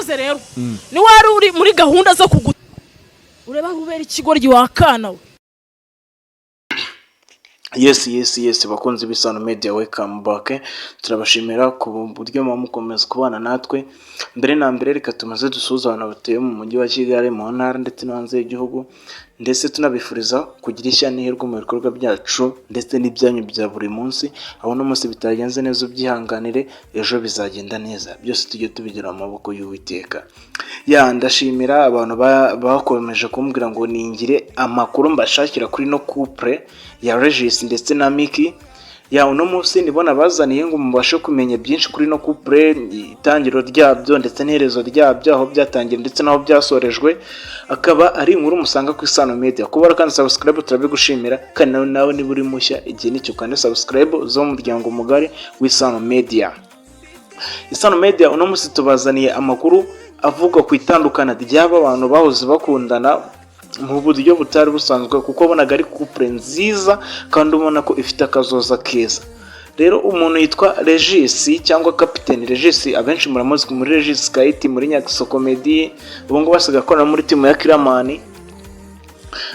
Yakoze rero ni wari uri muri gahunda zo kugu ureba aho ubera ikigoryi wakana we. Yes, bakunzi b'Isano Media, welcome back. Turabashimira ku buryo muba mukomeza kubana natwe. Mbere na mbere, reka tumaze dusuhuza abantu batuye mu mujyi wa Kigali, mu ntara ndetse no hanze y'igihugu, ndetse tunabifuriza kugira ishya n'ihirwe mu bikorwa byacu ndetse n'ibyanyu bya buri munsi. Aho uno munsi bitagenze neza, ubyihanganire, ejo bizagenda neza. Byose tujye tubigira mu maboko y'Uwiteka. Ya, ndashimira abantu bakomeje kumbwira ngo ningire amakuru mbashakira kuri no couple ya Regis ndetse na Micky. Ya, uno munsi nibona bazaniye ngo mubashe kumenya byinshi kuri no couple, itangiro ryabyo ndetse n'iherezo ryabyo, aho byatangiye ndetse n'aho byasorejwe. Akaba ari inkuru musanga ku Isano Media. Kuba kandi subscribe turabigushimira, kandi nawe niba uri mushya, igihe nicyo kandi subscribe zo mu muryango mugari w'Isano Media. Isano Media uno munsi tubazaniye amakuru avuga ku itandukana ry'aba bantu bahoze bakundana mu buryo butari busanzwe, kuko wabonaga ari couple nziza kandi ubona ko ifite akazoza keza. Rero umuntu yitwa Regis cyangwa Kapiteni Regis, abenshi muramuzi muri Regis Kayiti, muri Nyakiso Comedy, ubu ngubu asigaye akorera muri team ya Kiramani,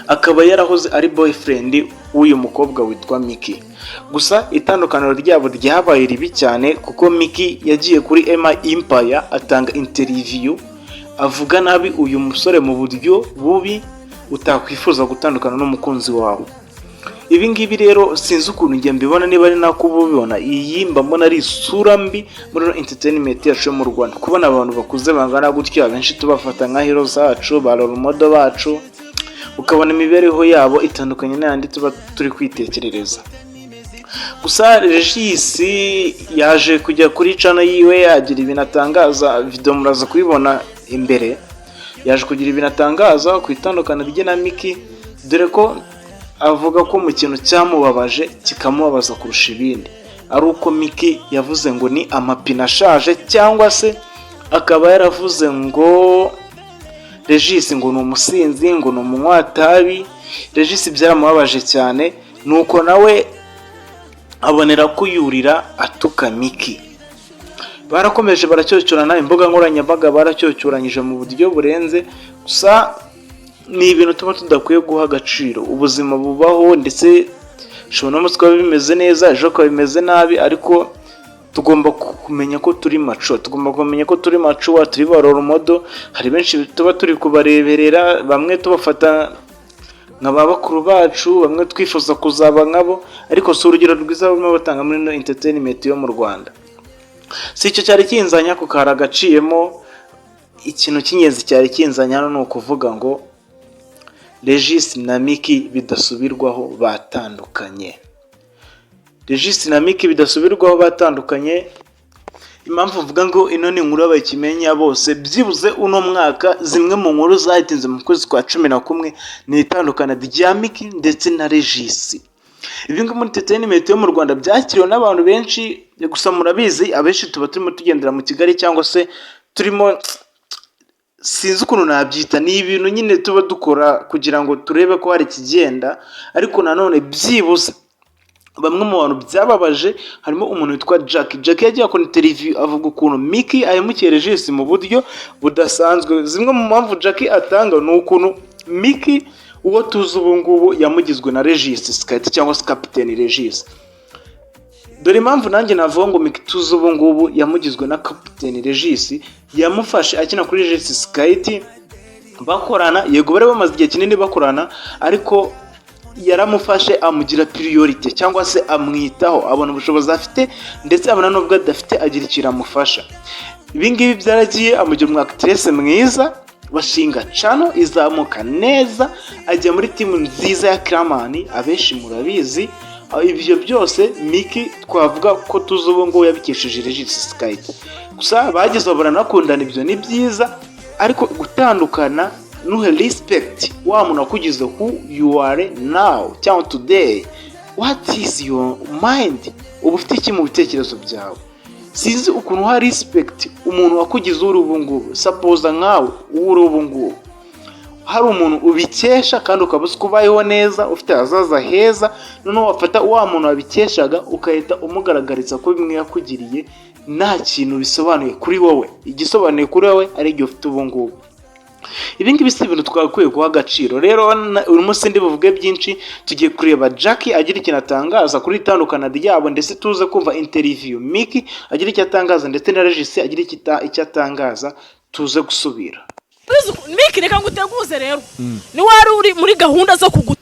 akaba yarahoze ari boyfriend w'uyu mukobwa witwa Micky. Gusa itandukaniro ryabo ryabaye ribi cyane, kuko Micky yagiye kuri Emma Empire atanga interview avuga nabi uyu musore mu buryo bubi utakwifuza gutandukana n'umukunzi wawe. Ibi ngibi rero sinzi ukuntu njye mbibona, niba ari nako uba ubibona. Iyi mba mbona ari isura mbi muri ino entertainment yacu yo mu Rwanda, kubona abantu bakuze bangana gutya, abenshi tubafata nka hero zacu, ba role model bacu, ukabona imibereho yabo itandukanye n'ayandi tuba turi kwitekerereza. Gusa Regis yaje kujya kuri channel yiwe, yagira ibintu atangaza. Video muraza kubibona imbere. Yaje kugira ibintu atangaza ku itandukana rye na Micky, dore ko avuga ko mu kintu cyamubabaje kikamubabaza kurusha ibindi ari uko Micky yavuze ngo ni amapine ashaje, cyangwa se akaba yaravuze ngo Regis ngo ni umusinzi, ngo ni umunywatabi. Regis byaramubabaje cyane, nuko nawe abonera kuyurira atuka Micky. Barakomeje baracyocyorana, imbuga nkoranyambaga baracyocyoranyije mu buryo burenze. Gusa ni ibintu tuba tudakwiye guha agaciro. Ubuzima bubaho, ndetse ushobora no kuba bimeze neza, ejo bikaba bimeze nabi, ariko tugomba kumenya ko turi mature, tugomba kumenya ko turi mature, turi ba role model. Hari benshi tuba turi kubareberera, bamwe tubafata nka ba bakuru bacu, bamwe twifuza kuzaba nkabo, ariko si urugero rwiza barimo batanga muri ino entertainment yo mu Rwanda. Si icyo cyari kinzanye, ako kari agaciyemo. Ikintu cy'ingenzi cyari kinzanye hano ni ukuvuga ngo Regis na Micky bidasubirwaho batandukanye. Regis na Micky bidasubirwaho batandukanye. Impamvu mvuga ngo ino ni inkuru yabaye ikimenya bose, byibuze uno mwaka zimwe mu nkuru zahitinze mu kwezi kwa 11 ni itandukana rya Micky ndetse na Regis. Ibi ngibi muri entertainment yo mu Rwanda byakiriwe n'abantu benshi. Gusa murabizi, abenshi tuba turimo tugendera mu Kigali, cyangwa se turimo, sinzi ukuntu nabyita, ni ibintu nyine tuba dukora kugira ngo turebe ko hari ikigenda. Ariko nanone byibuze bamwe mu bantu byababaje harimo umuntu witwa Jack. Jack yagiye akora interview avuga ukuntu Micky ahemukiye Regis mu buryo budasanzwe. Zimwe mu mpamvu Jack atanga ni ukuntu Micky uwo tuzi ubu ngubu yamugizwe na Regis Skate cyangwa se Kapiteni Regis. Dore impamvu nanjye navuga ngo Micky tuzi ubu ngubu yamugizwe na Kapiteni Regis: yamufashe akina kuri Regis Skate bakorana. Yego, bari bamaze igihe kinini bakorana, ariko yaramufashe amugira priorité cyangwa se amwitaho, abona ubushobozi afite, ndetse abona n'ubwo adafite agira ikintu amufasha. Ibi ngibi byaragiye amugira umu actrice mwiza, bashinga channel izamuka neza, ajya muri team nziza ya Kiramani, abenshi murabizi. Ibyo byose Micky twavuga ko tuzi ubu ngubu yabikesheje Regis Skate. Gusa bageze aho baranakundana, ibyo ni byiza, ariko gutandukana nuhe respect wa muntu wakugize who you are now cyangwa today? What is your mind? Uba ufite iki mu bitekerezo byawe? Sinzi ukuntu uha respect umuntu wakugize uri ubu ngubu. Suppose nkawe uri ubu ngubu hari umuntu ubikesha, kandi ukaba uzi ko ubayeho neza, ufite ahazaza heza, noneho wafata wa muntu wabikeshaga ugahita umugaragariza ko bimwe yakugiriye Nta kintu bisobanuye kuri wowe. Igisobanuye kuri wowe ari igihe ufite ubu ngubu. Ibi ngibi si ibintu twagakwiye guha agaciro. Rero uyu munsi ndi buvuge byinshi. Tugiye kureba Jackie agira ikintu atangaza kuri itandukana ryabo, ndetse tuze kumva interview Miki agira icyo atangaza, ndetse na Regis agira icyo atangaza. Tuze gusubira. Miki, reka nguteguze rero. Ni wari uri muri gahunda zo kugu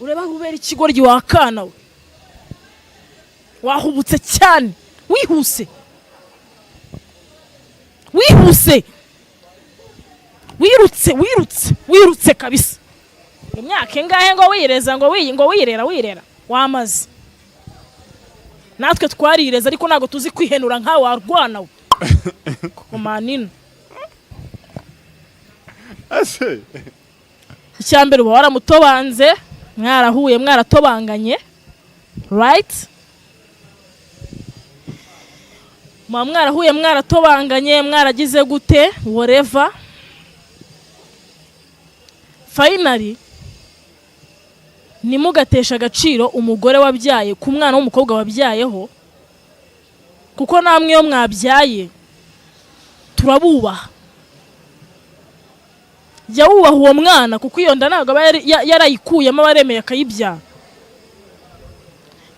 ureba aho ubera ikigoryi wakana we, wahubutse cyane, wihuse, wihuse, wirutse, wirutse, wirutse kabisa. Imyaka ingahe ngo wireza, ngo ngo wirera, wirera wamaze. Natwe twarireza, ariko ntabwo tuzi kwihenura nkawe warwana we kumanino. Ese? Icya mbere, uba waramutobanze, mwarahuye, mwaratobanganye, right? Muba mwarahuye, mwaratobanganye, mwaragize gute, whatever. Finally, ntimugateshe agaciro umugore wabyaye ku mwana w'umukobwa wabyayeho, kuko namwe iyo mwabyaye turabubaha. Jya wubaha uwo mwana, kuko iyo nda ntabwo aba yarayikuyemo, aba yaremeye akayibyara.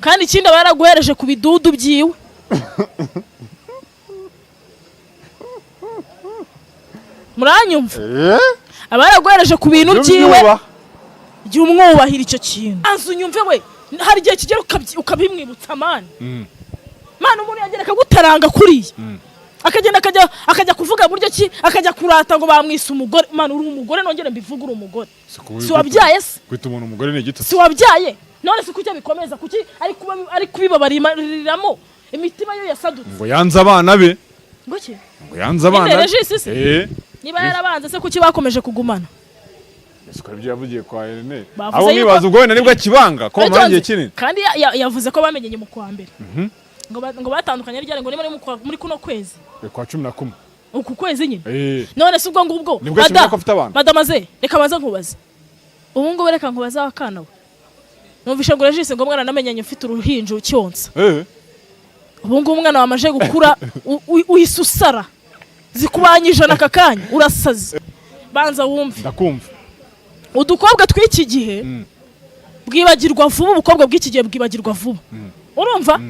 Kandi ikindi, aba yaraguhereje ku bidudu byiwe. Muranyumva? Aba yaraguhereje ku bintu byiwe. Jya umwubahira icyo kintu. Anzu unyumve we, hari igihe kigera ukabimwibutsa, man. Man, umuntu yagera akagutaranga kuriya, akagenda, akajya kuvuga buryo ki, akajya kurata ngo bamwise umugore. Man, uri umugore, nongere mbivuge, uri umugore. Si wabyaye se? Kwita umuntu umugore ni igitutsi. Si wabyaye? None se kuki abikomeza? Kuki ari kuba ari kubibabariramo imitima yo yasadutse? Ngo yanze abana be. Ngo ki? Ngo yanze abana Nyine be. Regis se? Eh. Niba yarabanze se, kuki bakomeje kugumana? Ese ko ibyo yavugiye kwa Irene? Bavuze Abo mwibaza ubwo wenda nibwo akibanga ko bamara igihe kinini. Kandi yavuze ko bamenyanye mu kwa mbere, ngo batandukanye ryari? Ngo niba ari muri kuno kwezi. Kwa 11. Uku kwezi nyine. Eh. None se ubwo ngubwo Nibwo akimenya ko afite abana. Madamaze, reka banze nkubaze ubu ngubu, reka nkubaze akana we. Numvishe ngo Regis ngo mwana namenyanye ufite uruhinja ucyonsa. Eh. Ubu ngubu umwana wamaje gukura, uhise usara zikubanye 100 aka kanya, urasaze. Banza wumve. Ndakumva. Udukobwa tw'iki gihe bwibagirwa vuba, ubukobwa bw'iki gihe bwibagirwa vuba, urumva?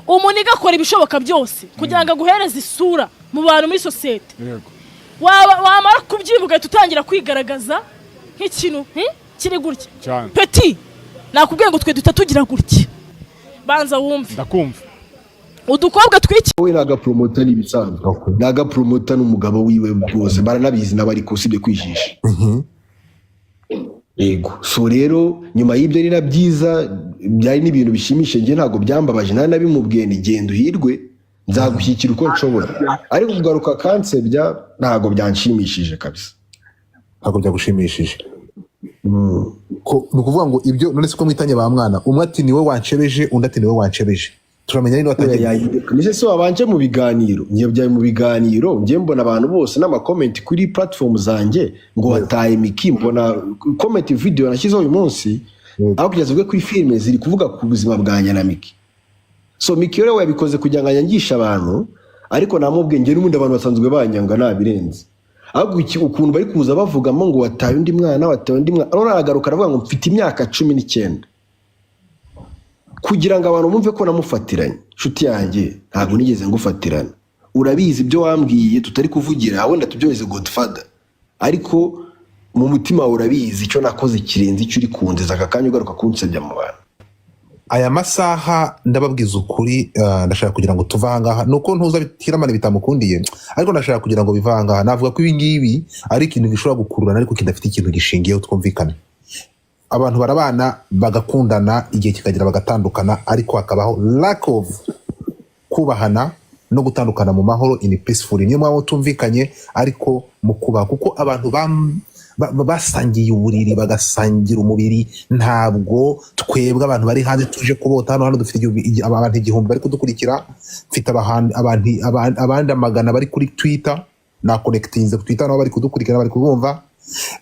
Umuniga akora ibishoboka byose kugira ngo aguhereze isura mu bantu, muri sosiyete. Wamara kubyimba ugahita utangira kwigaragaza nk'ikintu kiri gutya. Cyane. Peti, nakubwiye ngo twe duhita tugira gutya. Banza wumve. Ndakumva. Udukobwa tw'iki We ni agapromota, ni ibisanzwe, ni agapromota n'umugabo wiwe rwose baranabizi n'abari usibye kwijisha. Yego, so rero nyuma y'ibyo ari na byiza, byari n'ibintu bishimishije. Njye ntabwo byambabaje, nari nabimubwiye ni genda uhirwe, nzagushyigikira uko nshobora, ariko kugaruka kansebya ntabwo byanshimishije kabisa. Ntabwo byagushimishije? Ni ukuvuga ngo ibyo none se ko mwitanye ba mwana, umwe ati niwe wanshebeje, undi ati niwe wanshebeje, turamenya niba watangiye? Nise se wabanje mu biganiro? Njye byari mu biganiro. Njye mbona abantu bose n'amakomenti kuri platform zanjye ngo wataye Miki. Mbona comment video nashyizeho uyu munsi, aho kugeza ubwo kuri filime ziri kuvuga ku buzima bwanjye na Miki. So Miki rero yabikoze kugira ngo anyangishe abantu, ariko namubwiye njye n'ubundi abantu basanzwe banyanga nabirenze. Ahubwo ukuntu bari kuza bavugamo ngo wataye undi mwana, wataye undi mwana, none aragaruka aravuga ngo mfite imyaka 19, kugira ngo abantu bumve ko namufatiranye. Inshuti yanjye, ntabwo nigeze ngufatirana, urabizi ibyo wambwiye tutari kuvugira, wenda tubyoheze Godfather, ariko mu mutima wawe urabizi icyo nakoze kirenze icyo uri kunziza aka kanya ugaruka kunsebya mu bantu. Aya masaha ndababwiza ukuri, ndashaka kugira ngo tuve ahangaha. Nuko ntuza bitiramane bitamukundiye, ariko ndashaka kugira ngo bive ahangaha. Navuga ko ibi ngibi ari ikintu gishobora gukururana ariko kidafite ikintu gishingiyeho. Twumvikane, abantu barabana bagakundana, igihe kikagera bagatandukana, ariko hakabaho lack of kubahana no gutandukana mu mahoro, in peaceful. Niyo mpamvu tumvikanye ariko mu kubaha, kuko abantu basangiye uburiri, bagasangira umubiri. Ntabwo twebwe abantu bari hanze tuje kubota hano. Hano dufite abantu 1000 bari kudukurikira, mfite abandi amagana bari kuri Twitter, nakonekitinze ku Twitter, nabo bari kudukurikira, bari kubumva.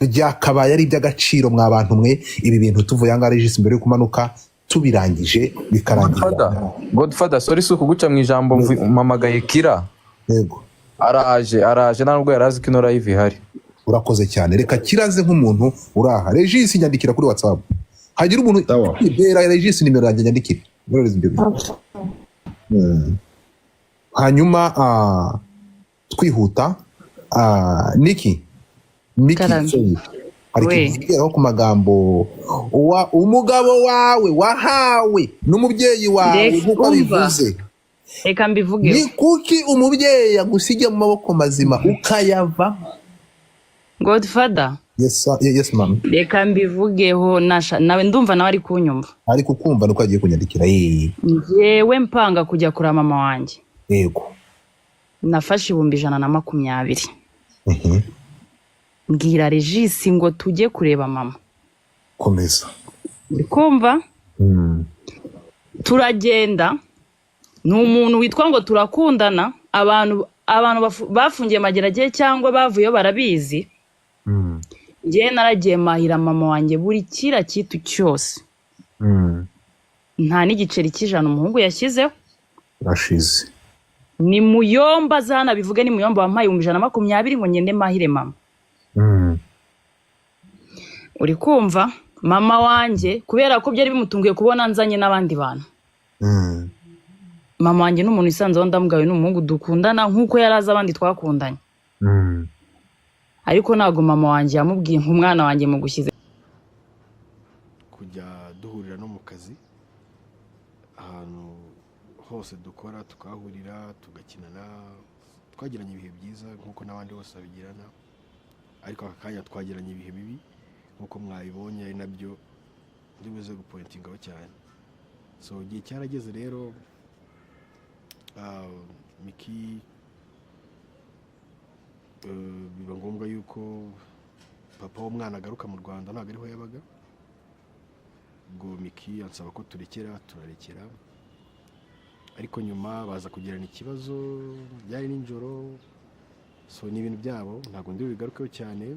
Byakabaye ari iby'agaciro mwa bantu mwe. Ibi bintu tuvuye ahangaha, Regis, mbere yo kumanuka. Tubirangije bikarangira. Godfather, Godfather, sorry, si ukuguca mu ijambo, mpamagaye Kira. Yego. Araje, araje, nta nubwo yari azi ko ino live ihari. Urakoze cyane. Reka kiraze nk'umuntu uraha. Regis, nyandikira kuri WhatsApp, hagira umuntu Sawa. bera Regis nimero yanjye, nyandikire. Mwoherereze ibyo bintu. Hanyuma twihuta, Niki, Miki. Karame. Sorry. Hari We. ikintu kigeraho ku magambo wa umugabo wawe wahawe n'umubyeyi wawe Reka nk'uko umva. abivuze. Reka mbivugeho. Ni kuki umubyeyi agusiga mu maboko mazima ukayava? Godfather. Yes sir. Yes ma'am. Reka mbivugeho. Nasha nawe ndumva nawe ari kunyumva. Ari kukumva, nuko agiye kunyandikira. Njyewe mpanga kujya kureba mama wanjye, nafashe 120,000, mbwira Regis ngo tujye kureba mama. Komeza. Uri kumva? Turagenda, ni umuntu witwa ngo turakundana. Abantu bafungiye Mageragere cyangwa bavuyeyo barabizi. Njyewe naragiye mahira mama wanjye buri kira kintu cyose. Nta n'igiceri cy'ijana umuhungu yashyizeho. Urashize. Ni Muyomba zana bivuge, ni Muyomba wampaye 120,000 ngo ngende mahire mama. Uri kumva? Mama wanjye, kubera ko byari bimutunguye kubona nzanye n'abandi bantu, mama wanjye ni umuntu wisanzeho, ndamugawe, ni umuhungu dukundana nk'uko yari azi abandi twakundanye, ariko ntabwo mama wanjye yamubwiye nk'umwana wanjye mu gushyize. Kujya duhurira no mu kazi, ahantu hose dukora tukahahurira, tugakinana, twagiranye ibihe byiza nk'uko n'abandi bose babigirana. Ariko aka kanya twagiranye ibihe bibi nk'uko mwabibonye, ari nabyo ndi buze gupointingaho cyane. So igihe cyarageze rero, Miki, biba ngombwa yuko papa w'umwana agaruka mu Rwanda, ntabwo ariho yabaga. Ubwo Miki ansaba ko turekera, turarekera, ariko nyuma baza kugirana ikibazo, byari nijoro. So ni ibintu byabo, ntabwo ndi bubigarukeho cyane.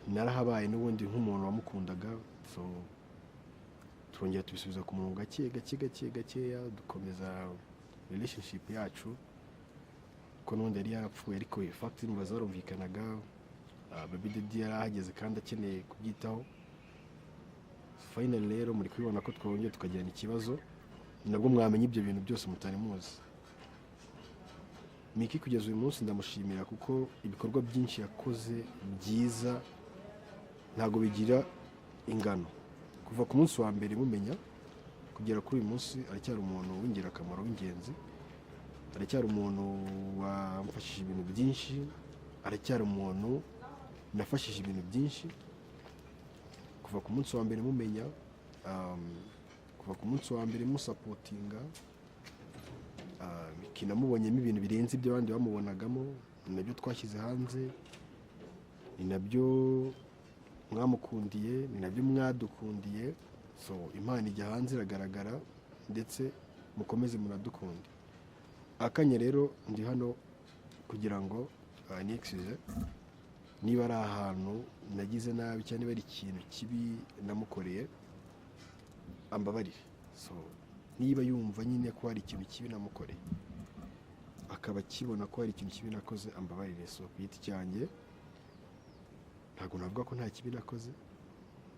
Narahabaye n'ubundi nk'umuntu wamukundaga. So turongera tubisubiza ku murongo gake gake gake gakeya, dukomeza relationship yacu, ko n'ubundi yari yarapfuye, ariko fact numva zarumvikanaga. Baby daddy yari ahageze kandi akeneye kubyitaho. Finally rero muri kubibona ko twongeye tukagirana ikibazo, ni nabwo mwamenya ibyo bintu byose mutari muzi. Miki kugeza uyu munsi ndamushimira, kuko ibikorwa byinshi yakoze byiza ntabwo bigira ingano. Kuva ku munsi wa mbere mumenya kugera kuri uyu munsi, aracyari umuntu w'ingirakamaro, w'ingenzi, aracyari umuntu wamfashije ibintu byinshi, aracyari umuntu nafashije ibintu byinshi kuva ku munsi wa mbere mumenya, kuva ku munsi wa mbere musupportinga. Miki namubonyemo ibintu birenze ibyo abandi bamubonagamo, ni nabyo twashyize hanze, ni nabyo mwamukundiye, ni nabyo mwadukundiye. So impano ijya hanze iragaragara, ndetse mukomeze munadukunde. Akanya rero ndi hano kugira ngo niyexcuse niba ari ahantu nagize nabi cyangwa niba ari ikintu kibi namukoreye, ambabarire. So niba yumva nyine ko hari ikintu kibi namukoreye, akaba akibona ko hari ikintu kibi nakoze, ambabarire. So ku giti cyanjye ntabwo navuga ko nta kibi nakoze,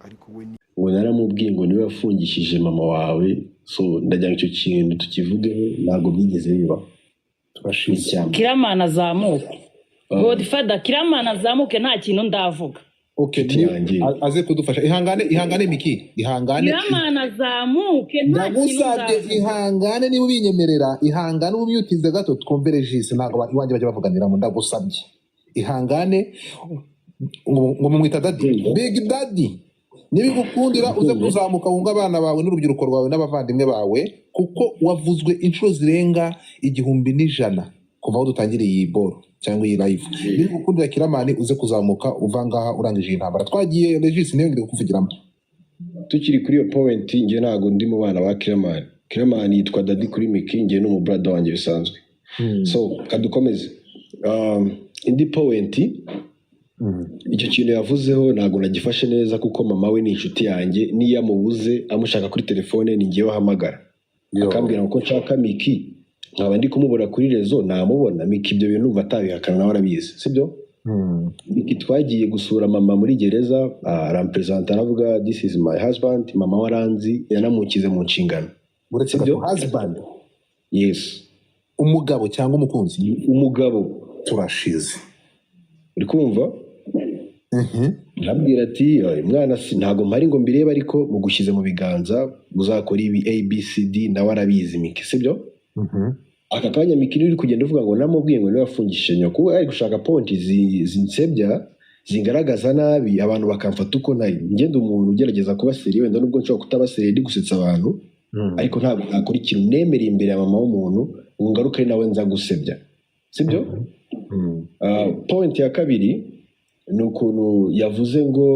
ariko we ni Ngo naramubwiye ngo niwe wafungishije mama wawe. So ndagira ngo icyo kintu tukivugeho, ntabwo byigeze biba. Turashize. Icyambere. Kiramana azamuke. Godfather, Kiramana azamuke, nta kintu ndavuga. Okay. Inshuti yanjye. Aze kudufasha. Ihangane, ihangane Miki, ihangane. Kiramana azamuke, nta kintu Ndagusabye. ndavuga. Ihangane, niba ubinyemerera, ihangane ubimyutize gato twumve Regis. Ntabwo iwanjye bajya bavuganiramo. Ndagusabye ihangane. Ngo mumwita daddy, big daddy, nibigukundira uze kuzamuka wunga abana bawe n'urubyiruko rwawe n'abavandimwe bawe, kuko wavuzwe inshuro zirenga 1100 kuva aho dutangiriye iyi boro cyangwa iyi live. Nibigukundira Kiramani, uze kuzamuka uva ngaha urangije iyi ntambara. Twagiye Regis, niyo ngire kuvugiramo. Tukiri kuri iyo point, njye ntabwo ndi mu bana ba Kiramani. Kiramani yitwa daddy kuri Miki, njye ni umubrother wanjye bisanzwe. So kadukomeze. Indi point Icyo kintu yavuzeho ntabwo nagifashe neza, kuko mama we ni inshuti yanjye. Niyo amubuze amushaka kuri telefone, ni njyewe ahamagara akambwira ngo ko nshaka Miki, nkaba ndi kumubura kuri réseau, namubona. Miki ibyo bintu numva atabihakana, nawe arabizi, sibyo? Miki twagiye gusura mama muri gereza, aramperezanta, aravuga: "This is my husband." Mama we aranzi, yanamukize mu nshingano. Uretse Sibyo? gato, husband? Yes. Umugabo cyangwa umukunzi? Umugabo. Turashize. Uri kumva? Arabwira ati: "Oya, mwana si ntabwo mpari ngo mbirebe, ariko mugushyize mu biganza, uzakora ibi ABCD." Nawe arabizi Miki, sibyo? Aka kanya Miki niwe uri kugenda uvuga ngo namubwiye ngo niwe wafungishije nyoko. Ari gushaka point zinsebya, zingaragaza nabi, abantu bakamfata uko ntari. Ngenda umuntu ugerageza kuba sérieux, wenda nubwo nshobora kutaba sérieux ndi gusetsa abantu, ariko ntabwo nakora ikintu nemereye imbere ya mama w'umuntu ngo ngaruke ari nawe nza gusebya, sibyo? Point ya kabiri ni ukuntu yavuze ngo